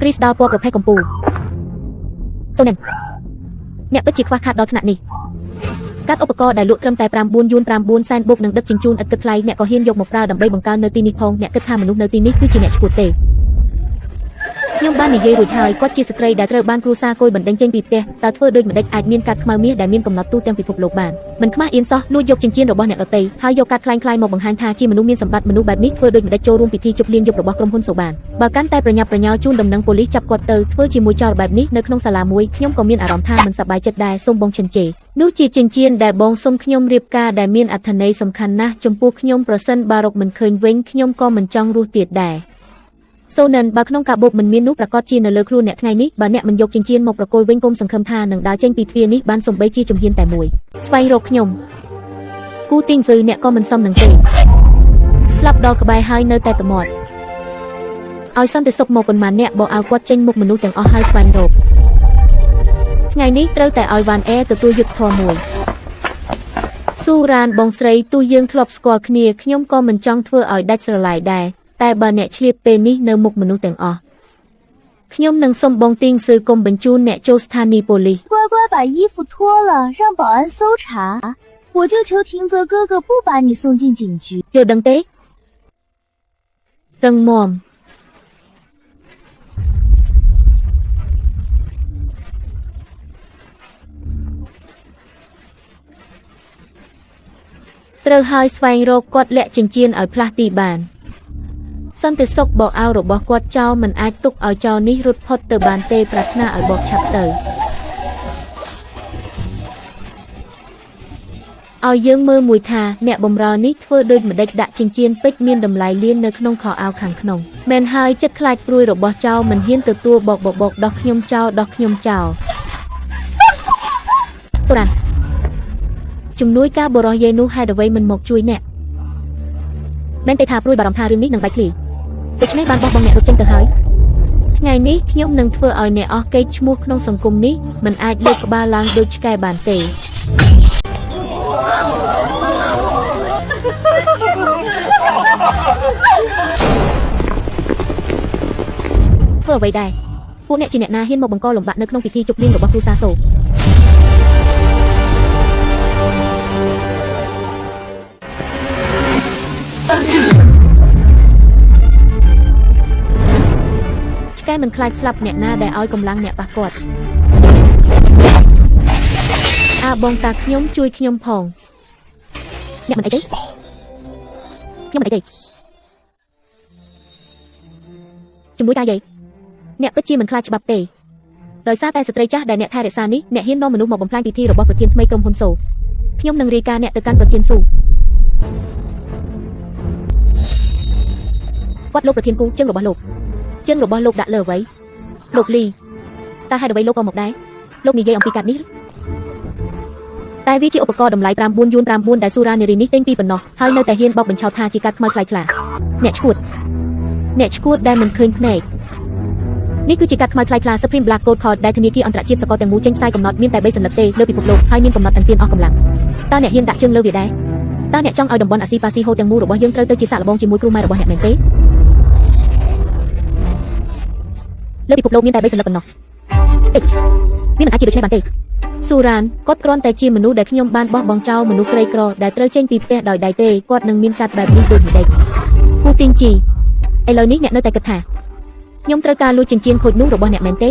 គ្រីស្ដាល់ពណ៌ប្រផេះកំពូលសូនិនអ្នកពិតជាខ្វះខាតដល់ថ្នាក់នេះកាត់ឧបករណ៍ដែលលក់ត្រឹមតែ9យួន9សែនបូកនឹងដឹកជញ្ជូនឥតគិតថ្លៃអ្នកក៏ហ៊ានយកមកប្រើដើម្បីបង្កើននៅទីនេះផងអ្នកគិតថាមនុស្សនៅទីនេះគឺជាអ្នកឈួតទេខ្ញុំបាននិយាយរួចហើយគាត់ជាស្ត្រីដែលត្រូវបានគ្រួសារគយបណ្ដេញចេញពីផ្ទះតើធ្វើដូចម្ដេចអាចមានកាត់ខ្មៅមាសដែលមានកំណត់ទូទាំងពិភពលោកបានមិនខ្មាស់អៀនសោះលួចយកចិញ្ចៀនរបស់អ្នកដទៃហើយយកកាត់ក្លែងក្លាយមកបង្ហាញថាជាមនុស្សមានសម្បត្តិមនុស្សបែបនេះធ្វើដូចម្ដេចចូលរួមពិធីជប់លៀងយប់របស់ក្រុមហ៊ុនសូបានបើកាន់តែប្រញាប់ប្រញាល់ជូនដំណឹងប៉ូលីសចាប់គាត់ទៅធ្វើជាមួយចោលបែបនេះនៅក្នុងសាលាមួយខ្ញុំក៏មានអារម្មណ៍ថាមិនសប្បាយចិត្តដែរសូមបងឈិនជេនោះជាចិញ្ចៀនដែលបងសុំខ្ញុំរៀបការដែលមានអត្ថន័យសំខាន់ណាស់ចំពោះខ្ញុំប្រសិនបារកមិនឃើញវិញខ្ញុំក៏មិនចង់រស់ទៀតដែរសូនិនបើក្នុងកាបូបមិនមាននោះប្រកាសជានៅលើខ្លួនអ្នកថ្ងៃនេះបើអ្នកមិនយកចិញ្ចៀនមកប្រគល់វិញគុំសង្ឃឹមថានឹងដើរចេញពីទ្វារនេះបានសំបីជាជំហានតែមួយស្វែងរកខ្ញុំគូទីងហ្វឺអ្នកក៏មិនសមនឹងទេស្លាប់ដល់ក្បែរហើយនៅតែប្រមាត់ឲ្យសន្តិសុខមកប៉ុន្មានអ្នកបកឲ្យគាត់ចេញមុខមនុស្សទាំងអស់ហើយស្វែងរកថ្ងៃនេះត្រូវតែឲ្យវ៉ាន់អែទទួលយុទ្ធធម៌មួយស៊ូរ៉ានបងស្រីទោះយើងធ្លាប់ស្គាល់គ្នាខ្ញុំក៏មិនចង់ធ្វើឲ្យដាច់ស្រឡាយដែរតែបើអ្នកឆ្លៀតពេលនេះនៅមុខមនុស្សទាំងអស់ខ្ញុំនឹងសុំបងទីងស៊ឺគុំបញ្ជូនអ្នកចូលស្ថានីយ៍ប៉ូលីស 乖乖把衣服脱了，让保安搜查，我就求廷泽哥哥不把你送进警局。 យល់ដឹងទេរឹងមាំត្រូវហើយស្វែងរកគាត់លាក់ចិញ្ចៀនឲ្យផ្លាស់ទីបានសន្តិសុខបកអោរបស់គាត់ចោលមិនអាចទុកឲ្យចោលនេះរត់ផុតទៅបានទេប្រាថ្នាឲ្យបកឆាប់ទៅឲ្យយើងមើលមួយថាអ្នកបំរើនេះធ្វើដូចម្ដេចដាក់ចិញ្ចៀនពេជ្រមានតម្លៃលាននៅក្នុងខោអាវខាងក្នុងមែនហើយចិត្តខ្លាចព្រួយរបស់ចោលមិនហ៊ានទទួលបកបបកដោះខ្ញុំចោលដោះខ្ញុំចោលសូរ៉ានជំនួយការបរោះយាយនោះហេតុអ្វីមិនមកជួយអ្នកមែនទេថាព្រួយបារម្ភថារឿងនេះនឹងបែកធ្លាយដូច្នេះបានបោះបង់អ្នករត់ចេញទៅហើយថ្ងៃនេះខ្ញុំនឹងធ្វើឲ្យអ្នកអស់កេរ្តិ៍ឈ្មោះក្នុងសង្គមនេះមិនអាចលើកក្បាលឡើងដូចឆ្កែបានទេធ្វើអ្វីដែរពួកអ្នកជាអ្នកណាហ៊ានមកបង្កលំបាកនៅក្នុងពិធីជប់លៀងរបស់គ្រួសារសូឆ្កែមិនខ្លាចស្លាប់អ្នកណាដែលឲ្យកម្លាំងអ្នកប៉ះគាត់អាបងតាខ្ញុំជួយខ្ញុំផងអ្នកមិនអីទេខ្ញុំមិនអីទេជំនួយតាយាយអ្នកពិតជាមិនខ្លាចច្បាប់ទេដោយសារតែស្ត្រីចាស់ដែលអ្នកថែរក្សានេះអ្នកហ៊ាននាំមនុស្សមកបំផ្លាញពិធីរបស់ប្រធានថ្មីក្រុមហ៊ុនសូខ្ញុំនឹងរាយការណ៍អ្នកទៅកាន់ប្រធានស៊ូគាត់លោកប្រធានគូជើងរបស់លោកជើងរបស់លោកដាក់លើអ្វីលោកលីតើហេតុអ្វីលោកក៏មកដែរលោកនិយាយអំពីកាត់នេះតែវាជាឧបករណ៍តម្លៃ9យួន9ដែលស៊ូរ៉ានារីនេះទិញពីប៉ុណ្ណោះហើយនៅតែហ៊ានបោកបញ្ឆោតថាជាកាត់ខ្មៅថ្លៃថ្លាអ្នកឈួតអ្នកឈួតដែលមិនឃើញភ្នែកនេះគឺជាកាត់ខ្មៅថ្លៃថ្លា Supreme Black Gold Card ដែលធនាគារអន្តរជាតិសកលទាំងមូលចេញផ្សាយកំណត់មានតែ3សន្លឹកទេលើពិភពលោកហើយមានកំណត់អន្ទានអស់កម្លាំងតើអ្នកហ៊ានដាក់ជើងលើវាដែរតើអ្នកចង់ឲ្យតំបន់អាស៊ីប៉ាស៊ីហូទាំងមូលរបស់យើងត្រូវទៅជាសាកល្បងជាមួយគ្រូម៉ែរបស់អ្នកមែនទេលើពិភពលោកមានតែ3សន្លឹកប៉ុណ្ណោះអេវាមិនអាចជាដូច្នេះបានទេស៊ូរ៉ានគាត់គ្រាន់តែជាមនុស្សដែលខ្ញុំបានបោះបង់ចោលមនុស្សក្រីក្រដែលត្រូវចេញពីផ្ទះដោយដៃទេគាត់នឹងមានកាត់បែបនេះដូចម្ដេចគូទីងជីឥឡូវនេះអ្នកនៅតែគិតថាខ្ញុំត្រូវការលួចចិញ្ចៀនខូចនោះរបស់អ្នកមែនទេ